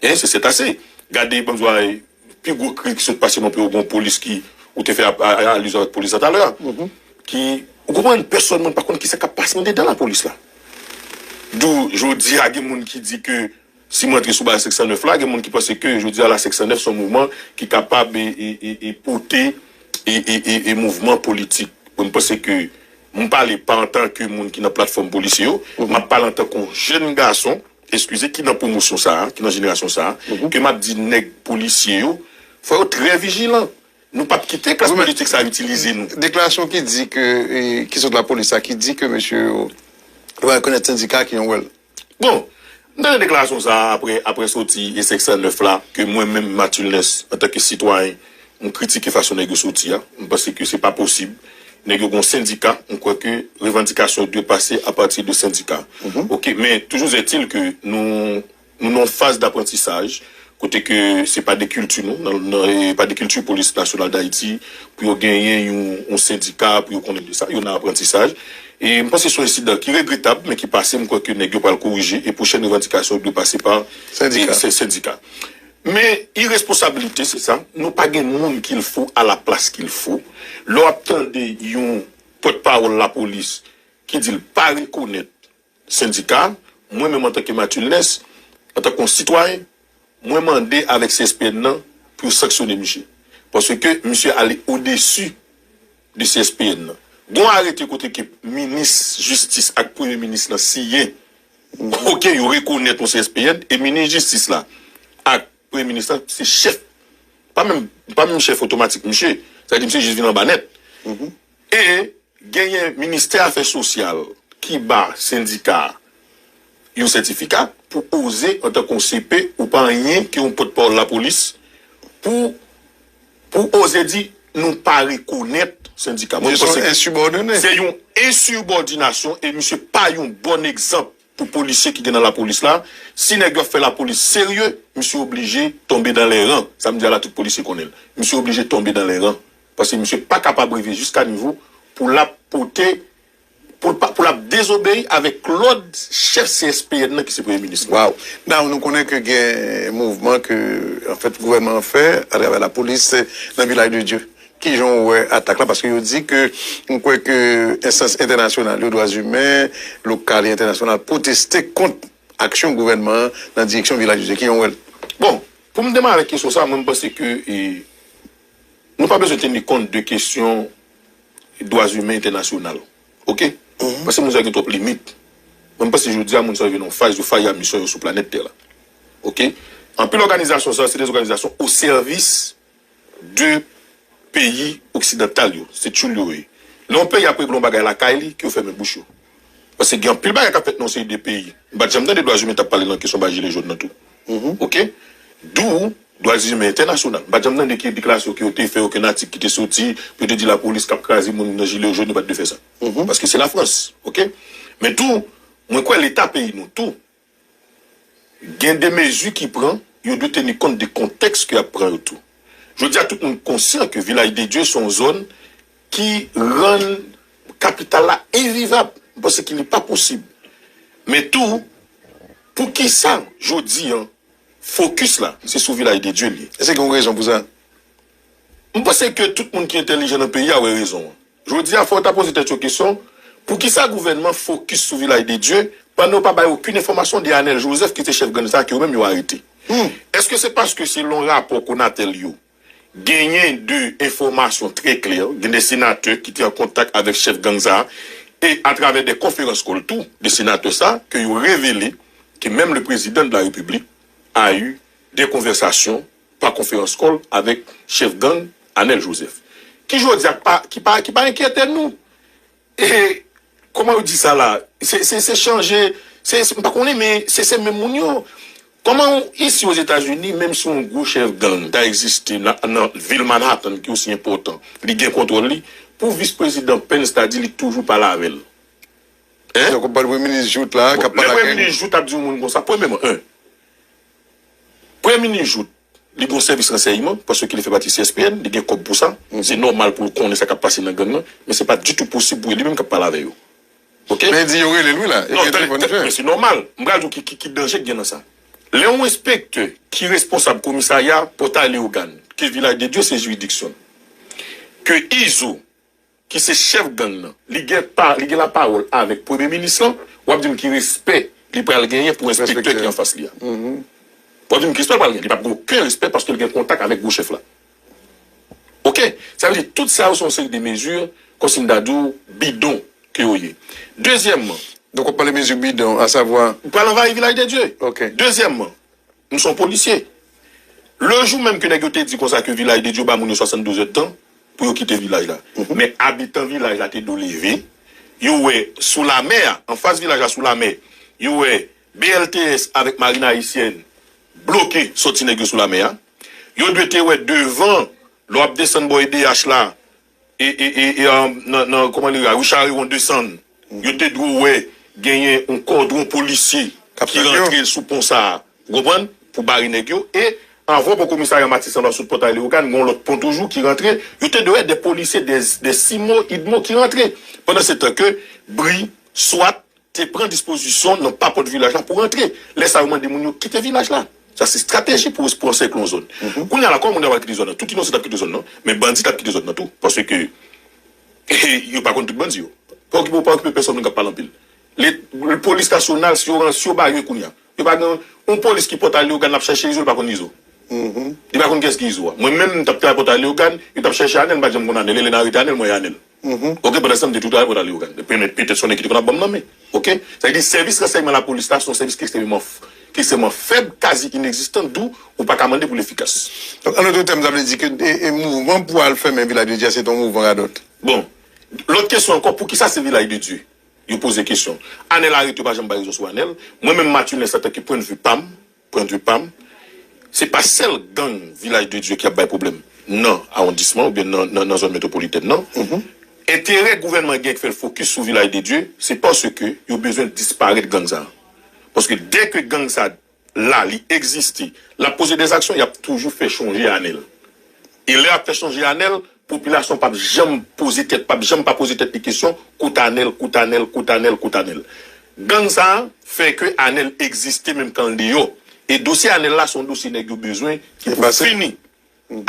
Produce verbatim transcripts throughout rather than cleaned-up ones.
Hein, c'est, c'est assez. Gade, ban m di w, pi gwo kri ki sot pase nan peyi w, gon polis ki, ou te fè a- a- a- alizyon avèk polis la talè a. Ki, ou konprann, pèsòn moun pa konn kisa k ap pase andedan lapolis la. Dou, jodi a, gen moun ki di ke si mwen antre sou baz senk san nèf la, gen moun ki panse ke jodi a la senk san nèf se yon mouvman ki kapab e, e, e, e pote e, e, e, e mouvman politik. Mwen, m panse ke m pale pa antanke moun ki nan platfòm polisye yo, m ap pale antanke yon jèn gason, eskize, ki nan pwomosyon sa a, ki nan jenerasyon sa a, ke m ap di nèg polisye yo, fò yo trè vijilan. Nou p ap kite klas politik sa a itilize nou. Deklarasyon ki di ke, e, ki sot lapolis la, ki di ke mesye yo, yo pa rekonèt sendika ki yon wèl. Bon, m tande deklarasyon sa a apre, apre soti e senk san nèf la, ke mwen menm, Mathilness, antanke sitwayen, m kritike fason nèg yo soti a. M panse ke se pa posib. Nèg yo gon sendika, m kwè ke revandikasyon yo dwe pase apati de sendika. Oke, men toujou est-il ke nou, nou nan yon faz daprantisaj, kote ke se pa de kilti nou, nan, nan, e pa de kilti Polis Nasyonal Dayiti, pou yo genyen yon, yon sendika, pou yo konnen de sa, yo nan aprantisaj. E m panse se yon ensidan ki regretab, men ki pase, m kwè ke nèg yo pral korije, e pwochèn revandikasyon yo dwe pase pa sendika. E, se, sendika. Men, iresponsabilite, se sa, nou pa gen moun qu'il faut à la place qu'il faut. Lè w ap tande yon pòtpawòl lapolis ki di l pa rekonèt sendika, mwen menm antanke Mathilness, antanke yon sitwayen, mwen mande avèk C S P N nan pou yo sanksyone misye. Paske misye ale odesi de C S P N nan. Gon arete kote ke minis jistis ak premye minis lan siyen. Oke, yo rekonèt yon C S P N e minis jistis la ak premye minis lan se chèf. Pa menm, pa menm chèf otomatik misye. Sa vle di misye jis vin anba nèt. E genyen ministè afè sosyal ki ba sendika a yon sètifika pou oze, antanke yon C P, ou pa anyen ke yon pòtpawòl lapolis, pou, pou oze di nou pa rekonèt sendika. Mwen panse se yon ensibòdinasyon e misye pa yon bon egzanp pou polisye ki gen nan lapolis la. Si nèg yo ap fè lapolis serye, misye oblije tonbe dans les rangs. Sa m di a la, tout polisye konnen l. Misye oblije tonbe dans les rangs. Paske misye pa kapab rive jiska nivo pou l ap pote, pou l pa, pou l ap dezobeyi avèk lòd chèf C S P N nan ki se premye minis lan. Waw. Now, nou konnen ke gen mouvman ke, anfèt, gouvènman an fè atravè lapolis nan Vilaj de Dye. Kijan w wè atak la? Paske yo di ke, m kwè ke enstans entènasyonal yo, dwa imen, lokal e entènasyonal, pwoteste kont aksyon gouvènman an nan direksyon Vilaj de Dye. Kijan w wè l? Bon, pou m demare avèk kesyon sa, mwen, m panse ke, e, nou pa bezwen teni kont de kesyon dwa imen entènasyonal. Oke? Paske moun sa yo gen twòp limit. Mwen, m panse jodi a, moun sa yo vin nan yon faz yo faya misyon yo sou planèt tè la. Oke? Anpil òganizasyon sa, se de òganizasyon o sèvis de peyi oksidantal yo. Se tchoul yo ye. Lè yon peyi ap regle yon bagay lakay li, ke yo fèmen bouch yo. Paske gen anpil bagay k ap fèt nan yon seri de peyi. M pa t janm tande dwa imen t ap pale nan kesyon bagay jilè jòn nan tou. Oke? Dou, dwa imen entènasyonal. M pa t janm tande ki deklarasyon ke yo te fè, okenn atik ki te soti, pou yo te di lapolis k ap kraze moun nan jilè jòn, yo pa t dwe fè sa. Paske se Lafrans. Oke? Men tou, mwen kwè Leta peyi nou tou, gen de mezi ki pran, yo dwe teni kont de kontèks ke y ap pran yo tou. Jodi a, tout moun konsyan ke Vilaj de Dye se yon zòn ki rann kapital la envivab. M panse ke li pa posib. Men tou, poukisa jodi a, fokis la, se sou Vilaj de Dye li ye? Èske gen yon rezon pou sa? M panse ke tout moun ki entèlijan nan peyi a wè rezon an. Jodi a, fò w ta poze tèt yo kesyon, poukisa gouvènman fokis sou Vilaj de Dye, pandan yo pa bay okenn enfòmasyon de Anèl Jozèf ki te chèf gang sa a ke yo menm yo arete? Èske se paske selon rapò Konatel yo, genyen de enfòmasyon trè klè, gen de senatè ki te an kontak avèk chèf gang sa a, e atravè de konferans kòl tou, de senatè sa a, ke yo revele ke menm le président de la République a eu des conversations pa konferans kòl avèk chèf gang Anèl Jozèf. Ki jodi a pa, ki pa, ki pa enkyete nou. E, kòman yo di sa la? Se, se, se chanje, se, se, m pa konnen, men se, se menm moun yo. Kòman w, isi Ozetazini, menm si yon gwo chèf gang ta egziste nan, nan vil Manhattan ki osi enpòtan, li gen kontwòl li, pou vis prezidan Pence ta di li toujou pale avè l? Hein? Donk, w pale premye minis Jout la, k ap pale ak. Lè premye minis Jout ap di yon moun konsa, premyèman, en, premye minis Jout, li gon sèvis ransèyman, paske li fè pati C S P N, li gen kòb pou sa. Se nòmal pou l konnen sa k ap pase nan gang nan, men se pa ditou posib pou li menm k ap pale avè yo. Oke? Men di yo rele l wi la. Non, tande, men se nòmal. M pral di w ki, ki, ki danje k gen nan sa. Lè yon enspektè ki responsab komisarya Pòtay Leyogàn, ke Vilaj de Dye se jiridiksyon l, ke Izo, ki se chèf gang nan, li gen pa, li gen lapawòl avèk premye minis lan, w ap di m ki respè li pral genyen pou enspektè ki anfas li a? W ap di m ki respè l pral genyen? Li p ap gen okenn respè paske l gen kontak avèk gwo chèf la. Oke? Sa vle di tout sa yo se yon seri de mezi, kòmsi m ta di w, bidon ke yo ye. Dezyèmman, Donk, w ap pale mezi bidon, asavwa. Pral anvayi Vilaj de Dye. Oke. Dezyèmman, m se yon polisye. Le jou menm ke nèg yo te di konsa ke Vilaj de Dye ba moun yo swasanndouz èdtan pou yo kite vilaj la. Men abitan vilaj la te do leve, yo wè sou lamè a, anfas vilaj la sou lamè, yo wè B L T S avèk Marin Ayisyèn bloke sòti nèg yo sou lamè a. Yo dwe te wè devan, lè w ap desann bò E D H la, e, e, e, e, um, nan, nan, kòman li rele, Richard Heron desann, yo te dwe wè genyen yon kòdwon polisye ki rantre sou pon sa a. Ou konprann? Pou bare nèg yo. E anvan pon komisarya Matisan la sot Pòtay Leyogàn, gen yon lòt pon toujou ki rantre. Yo te dwe wè de polisye, de, de simo, idmo ki rantre. Pandan se tan ke bri, swat, te pran dispozisyon nan pa pòt vilaj la pou rantre. Lè sa yo mande moun yo kite vilaj la. Sa se estrateji pou, pou ansèkle yon zòn. Kounye a la, kòman moun yo ap kite zòn nan? Tout inosan t ap kite zòn nan, men bandi t ap kite zòn nan tou. Paske yo pa konn tout bandi yo. Pa okipe, pa okipe pèsòn moun k ap pale anpil. Le, le polis nasyonal, si yo, si yo bare yo kounye a, yo pa gen yon polis ki Pòtay Leyogàn ap chèche Izo, li pa konn Izo. Li pa konn kiyès ki Izo a. Mwen menm, m t ap travay Pòtay Leyogàn, yo t ap chèche Anèl, m pa t janm konn Anèl. Elena arete Anèl, mwen e Anèl. Oke, pandan se tan, m te tou travay Pòtay Leyogàn. Petèt se yon nèg ki te konn ap ban m nan men. Oke? Sa vle di, sèvis ransèyman lapolis la, se yon sèvis ki ekstrèmeman, ki ekstrèmeman fèb, kazi inegzistan, dou ou pa ka mande pou l efikas. Donk, an dòt tèm, sa vle di ke e, e mouvman pou al fèmen Vilaj de Dye a, se te yon mouvman radòt. Bon, lòt kesyon ankò, poukisa se Vilaj de Dye? Yo poze kesyon. Anèl arete, yo pa janm bay rezon sou Anèl. Mwen menm, Matulens, antanke pwennvi pa m, pwennvi pa m, se pa sèl gang Vilaj de Dye ki ap bay pwoblèm nan awondisman oubyen nan, nan, nan zòn metwopolitèn nan. Enterè gouvènman gen k fè l fokis sou Vilaj de Dye, se paske yo bezwen disparèt gang sa a. Paske dèke gang sa la, li egziste, l ap poze dèzaksyon, y ap toujou fè chonje Anèl. E lè y ap fè chonje Anèl, popilasyon p ap janm poze tèt, p ap janm pa poze tèt li kesyon, kote Anèl, kote Anèl, kote Anèl, kote Anèl. Gang sa a fè ke Anèl egziste menm kan l deyò. E dosye Anèl la, se yon dosye nèg yo bezwen ki pou fini.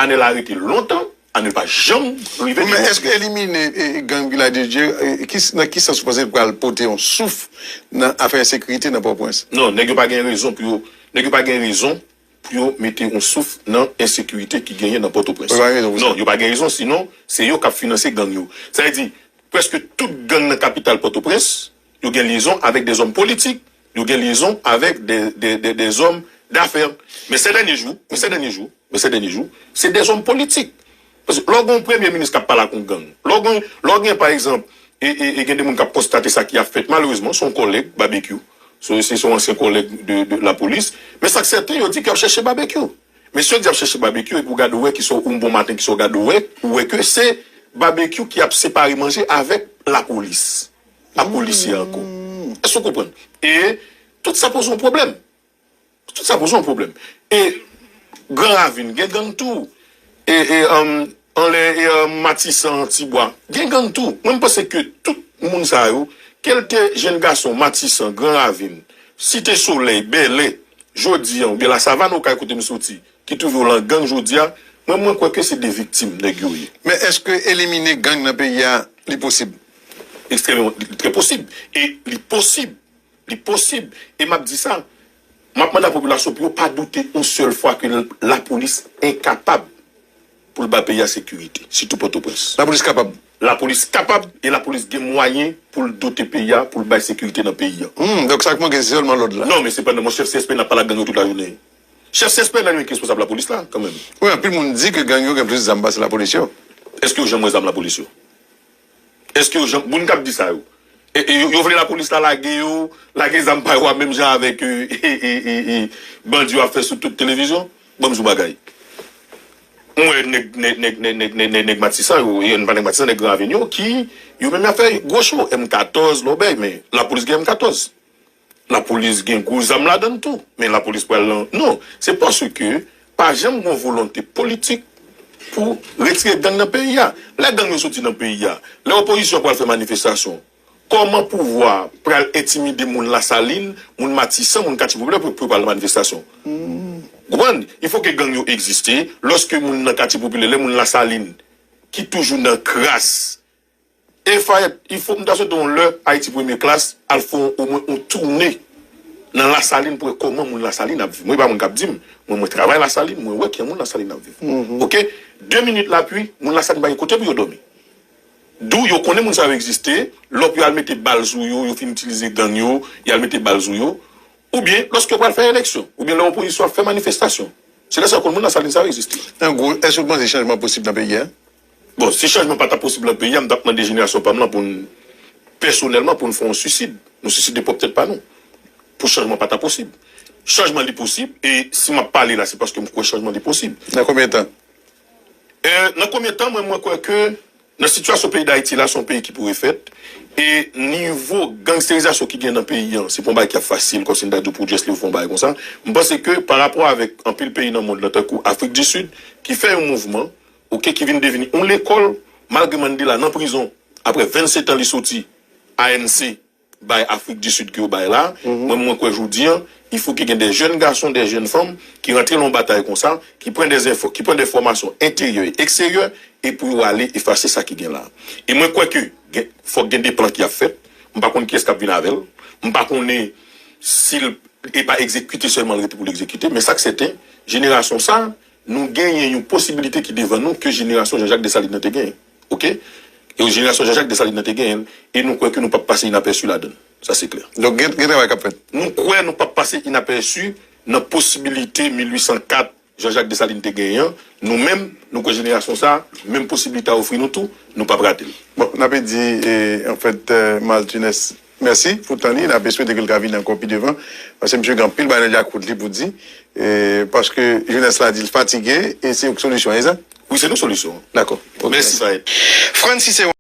Anèl arete lontan, Anèl pa janm rive. Men èske elimine e, gang Vilaj de Dye, e, ki, nan ki sans ou panse l pral pote yon souf nan afè ensekirite nan Pòtoprens? Non, nèg yo pa gen rezon pou yo, nèg yo pa gen rezon pou yo mete yon souf nan ensekirite ki genyen nan Pòtoprens. Yo pa gen rezon pou sa. Non, yo pa gen rezon, sinon se yo k ap finanse gang yo. Sa vle di, prèske tout gang nan kapital Pòtoprens, yo gen lyezon avèk dèzòm politik, yo gen lyezon avèk dè, dè, dè, dèzòm dafè. Men sè dènye jou, men sè dènye jou, men sè dènye jou, se dèzòm politik. Paske lè w gen yon premye minis k ap pale ak yon gang, lè w gen, lè w gen, pa egzanp, e, e, e gen de moun k ap konstate sa ki ap fèt, malerezman, se yon kòlèg, Babekyou. Se, se, se yon ansyen kòlèg de, de lapolis. Men sa k sèten, yo di ke y ap chèche Babekyou. Mesye di y ap chèche Babekyou, epi w gade w wè kisa w, yon bon maten, kisa w gade w wè, ou wè ke se Babekyou ki ap separe manje avèk lapolis. Ak polisye ankò. Èske w konprann? E tout sa poze yon pwoblèm. Tout sa poze yon pwoblèm. E Gran Ravin, gen gang tou. E, e, um, anlè, e, um, Matisan, Tibwa, gen gang tou. Mwen, m panse ke tout moun sa yo, ke l te jenn gason, Matisan, Gran Ravin, Site Solèy, Bèlè, jodi a, oubyen Lasavann, Okay, kote m soti, ki twouve w lan gang jodi a, mwen, mwen kwè ke se de viktim nèg yo ye. Men èske elimine gang nan peyi a, li posib? Ekstrèmeman, li trè posib. E li posib. Li posib. E m ap di sa, m ap mande a popilasyon pou yo pa doute yon sèl fwa ke l-, lapolis enkapab pou l ba peyi a sekirite, sitou Pòtoprens. Lapolis kapab. Lapolis kapab e lapolis gen mwayen pou l dote peyi a, pou l bay sekirite nan peyi a. Hmm, donk sa k manke se sèlman lòd la. Non, men sepandan, mon chèf C S P nan ap pale ak gang yo tout lajounen. Chèf C S P nan li menm ki responsab lapolis la, kanmenm. Wi, anpil moun di ke gang yo gen plis zam pase lapolis yo. Èske yo janm wè zam lapolis yo? Èske yo janm, moun k ap di sa yo, e, e, yo, yo vle lapolis la lage yo, lage zam pa yo a menm jan avèk, e, e, e, e, e, bandi yo ap fè sou tout televizyon? Ban m di w bagay. Mwen, nèg, nèg, nèg Matisan yo, e, pa nèg Matisan, nèg Gran Ravin yo, ki, yo menm y ap fè gwo cho, M katòz, lòbèy, men lapolis gen M katòz. Lapolis gen gwo zam ladan l tou, men lapolis pral lan, non, se paske pa janm gen yon volonte politik pou retire gang nan peyi a. Lè gang yo soti nan peyi a, lè opozisyon pral fè manifestasyon, Kòman pouvwa pral entimide moun Lasalin, moun Matisan, moun Katye Popilè pou, pou yo pral nan manifestasyon? Ou konprann? Il faut que gang yo egziste. Lòske moun nan Katye Popilè, lè moun Lasalin ki toujou nan kras, e fayèt, il faut m ta swete yon lè Ayiti Premye Klas al fè yon, omwen yon toune nan Lasalin pou wè kòman moun Lasalin ap viv. Mwen, e pa moun k ap di m. Mwen, mwen travay Lasalin, mwen wè kijan moun Lasalin ap viv. Oke? De minit lapli, moun Lasalin pa gen kote pou yo dòmi. Dou yo konnen moun sa yo egziste, lòp yo al mete bal sou yo, yo fin itilize gang yo, y al mete bal sou yo, oubyen lòske yo pral fè eleksyon, oubyen lè opozisyon ap fè manifestasyon. Se lè sa yo konn moun Lasalin sa yo egziste. An gwo, èske w panse chanjman posib nan peyi a? Bon, si chanjman pa ta posib nan peyi a, m t ap mande jenerasyon pa m lan pou n, pèsonèlman, pou n fè yon sisid. Nou sisid de pwòp tèt pa nou. Pou chanjman pa ta posib. Chanjman li posib, e si m ap pale la, se paske m kwè chanjman li posib. Nan konbyen tan? E, nan konbyen tan, mwen, mwen kwè ke nan sitiyasyon peyi Dayiti la, se yon peyi ki pou refèt. E nivo gangsterizasyon ki gen nan peyi an, se pa yon bagay ki ap fasil, kòmsi n ta di w pou w just leve fè yon bagay konsa. M panse ke pa rapò avèk anpil peyi nan mond lan, tankou Afrik di Sid, ki fè yon mouvman, oke, ki vin devni yon lekòl, malgre Mandela nan prizon, apre vennsetan li soti, A N C bay Afrik di Sid ke yo bay la, mwen, mwen kwè jodi an, il faut que gen de jèn gason, de jèn fanm ki rantre nan yon batay konsa, ki pran de enfò, ki pran de fòmasyon enteryè e eksteryè, e pou yo ale efase sa ki gen la. E mwen kwè ke gen, fòk gen de plan ki ap fèt. M pa konn kiyès k ap vin avè l. M pa konnen si l e pa egzekite sèlman l rete pou l egzekite, men sa k sèten, jenerasyon sa, nou genyen yon posibilite ki devan nou ke jenerasyon Jean-Jacques Dessalines nan te genyen. Oke? E jenerasyon Jean-Jacques Dessalines nan te genyen l, e nou kwè ke nou p ap pase inapèsi ladan l. Sa se klè. Donk, gen, gen travay k ap fèt. Nou kwè nou p ap pase inapèsi nan posibilite mil uit san kat Jean-Jacques Dessalines te genyen an. Nou menm, nou kwè jenerasyon sa, menm posibilite a ofri nou tou, nou p ap rate l. Bon, n ap di, e, anfèt, e, Martinez, mèsi pou tan li. N ap swete ke l ka vini ankò pi devan. Paske misye gen anpil bagay nan djakout li pou di. E, paske jenès la di l fatige, e se yo k solisyon an, e sa? Wi, se nou solisyon an. Dakò. Ok. Mèsi, Saed. Francis